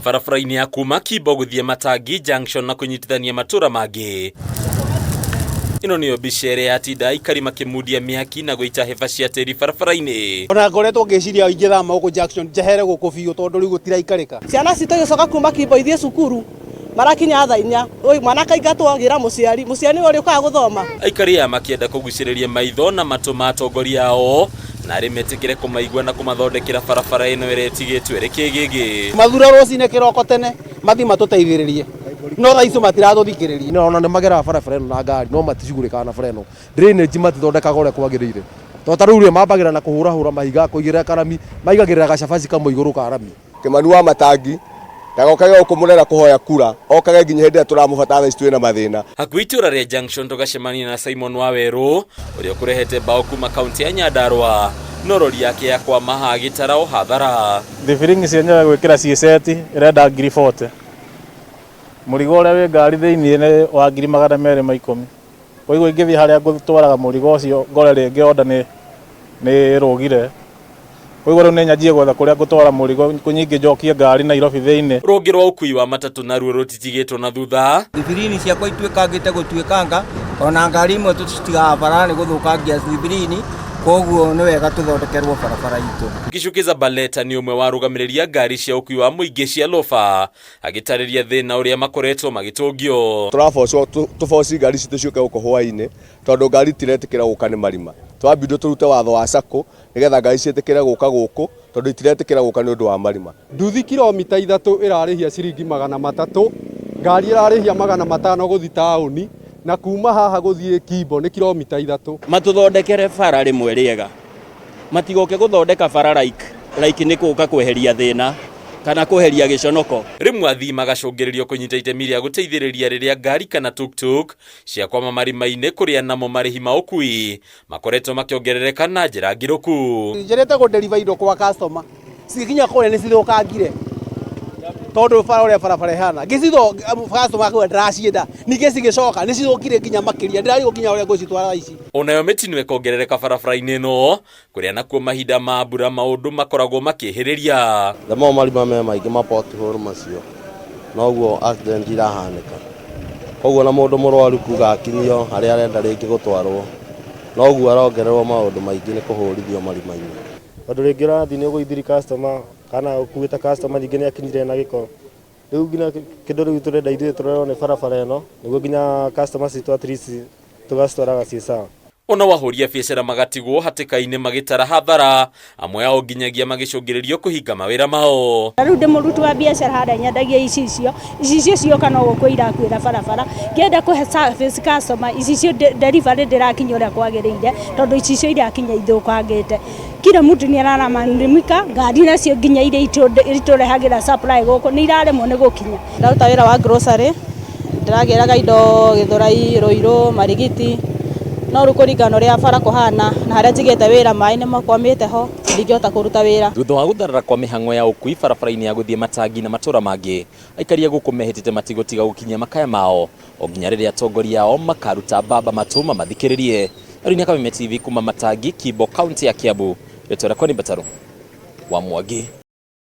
Barabara-inĩ ya kuma Kimbo gũthiĩ Matangi Junction na kũnyitithania matũra mangĩ. Ĩno nĩyo mbica ĩrĩa yatinda aikari makĩmundia mĩaki na gũita hĩba cia tĩri barabara-inĩ. Ona ngoretwo ngĩciria ingĩthama gũkũ junction njehere gũkũ biũ tondũ rĩu gũtiraikarĩka. Ciana citũ igĩcoka kuma Kimbo ithiĩ cukuru marakinya thaa 4, mwana akaingatwo agĩra mũciari, mũciari nĩwe ũrĩũkaga gũthoma. Aikari aya makĩenda kũgucĩrĩria maitho na matũ ma atongoria ao na arĩ metĩkĩre kũmaigua na kũmathondekera barabara ĩno ĩrĩa ĩtigĩtwo ĩrĩ kĩgĩgĩ. Mathura rũcinĩ kĩroko tene mathiĩ matũteithĩrĩrie no thaa icio matiratũthikĩrĩria. Ona nĩ mageraga barabara ĩno na ngari no maticugurĩkaga na bara ĩno. Drainage matithondekaga ũrĩa kwagĩrĩire. To ta rĩu rĩ mambagĩra na kũhũrahũra mahiga kũigĩrĩra karami maigagĩrĩra gacabaci kamwe igũrũ ka rami. Kĩmani wa Matangi ndagokage gũkũ Mũrera kũhoya kura, okage nginya hĩndĩ ĩrĩa tũramũbatara thaa ici twĩna mathĩna. Hakuhĩ itũra rĩa Junction tũgacemania na Simon Wawerũ ũrĩa ũkũrehete mbaũ kuma kaunti ya Nyandarua no rori yake ya kwama haha gĩtara o hathara. Thibiringi cienyewe gwĩkĩra ciĩ seti ĩrenda ngiri 40. Mũrigo ũrĩa wĩ ngari thĩiniĩ nĩ wa ngiri 210. Koguo ingĩthiĩ harĩa ngũtwaraga mũrigo ũcio ngore rĩngĩ order nĩ ĩrũgire. Koguo rĩu nĩ nyanjie gwetha kũrĩa ngũtwara mũrigo nyingĩ njokie ngari Nairobi thĩiniĩ. Rũngĩ rwa ũkui wa matatũ naruo rũtitigĩtwo na thutha. Thibirini ciakwa ituĩkangĩte gũtuĩkanga ona ngari imwe tũcitigaga bara nĩ gũthũkangia thibirini, koguo nĩ wega tũthondekerwo barabara itũ. Gichuki Zabaleta nĩ ũmwe wa arũgamĩrĩri a ngari cia ũkui wa mũingĩ cia Lofa agĩtarĩria thĩna ũrĩa makoretwo magĩtũngio. Tũrabocwo tũboci ngari citũ ciũke gũkũ hwaĩ-inĩ tondũ ngari itiretĩkĩra gũka nĩ marima. Twambindwo tũrute watho wa sacco nĩgetha ngari ciĩtĩkĩre gũka gũkũ tondũ itiretĩkĩra gũka nĩ ũndũ wa marima. Nduthi kilomita 3 ĩrarĩhia ciringi 300, ngari ĩrarĩhia 500 gũthiĩ taũni na kuma haha gũthiĩ Kimbo nĩ kilomita 3. Matũthondekere bara rĩmwe rĩega, matigoke gũthondeka bara like nĩ gũka kweheria thĩna kana kweheria gĩconoko. Rĩmwe athii magacũngĩrĩrio kũnyita itemi rĩa gũteithĩrĩria rĩrĩa ngari kana tuktuk ciakwama marima-inĩ kũrĩa namo marĩhi ma ũkui makoretwo makĩongerereka na njĩra ngirũku. Njerete kũ deliver indo kwa customer cikinya kũrĩa nĩ cithũkangire tondũ bara ũrĩa barabara ĩhana ngĩcitho customer akauga ndĩracienda ningĩ cigĩcoka nĩ cithũkire nginya makĩria ndĩrarigwo nginya ũrĩa ngũcitwara thaa ici. Onayo mĩtino ĩkongerereka barabara-inĩ ĩno kũrĩa nakuo mahinda ma mbura maũndũ makoragwo makĩhĩrĩria. The more marima me maingĩ ma pothole macio noguo accident irahanĩka, koguo na mũndũ mũrwaru kuga akinyio harĩa arenda rĩngĩ gũtwarwo noguo arongererwo maũndũ maingĩ nĩ kũhũrithio marima-inĩ. Tondũ rĩngĩ ũrathiĩ nĩ ũgũithiri customer kana ũkuĩte customer ningĩ nĩ akinyire na gĩko. Rĩu nginya kĩndũ rĩu tũrenda ithuĩ tũrorwo nĩ barabara ĩno nĩguo nginya customer citũ at least tũgacitwaraga ciĩ sawa. Ona wahũri a biacara magatigwo hatĩka-inĩ magĩtara hathara, amwe ao nginyagia magĩcũngĩrĩrio kũhinga mawĩra mao. Rĩu ndĩ mũruti wa biacara harĩa nyendagia icicio, icicio cioka no gũkua irakuĩra barabara, ngĩenda kũhe service customer icicio delivery ndĩrakinya ũrĩa kwagĩrĩire tondũ icicio irakinya ithũkangĩte. Kila mtu nĩ aralalamika, ngari nacio nginya iria itũrehagĩra supply gũkũ nĩ iraremwo nĩ gũkinya. Ndaruta wĩra wa grocery, ndĩragĩraga indo Gĩthũrai, Rũirũ, Marigiti, no rĩu kũringana na ũrĩa bara kũhana na harĩa njigĩte wĩra maĩ nĩ makwamĩte ho ndingĩhota kũruta wĩra. Thutha wa gũtharara kwa mĩhang'o ya ũkui barabara-inĩ ya gũthiĩ Matangi na matũra mangĩ, aikari a gũkũ mehĩtĩte matigũtiga gũkinyia makaya mao o nginya rĩrĩa atongoria ao makaruta mbamba matũ mamathikĩrĩrie. Rĩu nĩ Kameme TV kuma Matangi, Kimbo, kaunti ya Kiambu. Rĩtwa rĩakwa nĩ Mbataru wa Mwangi.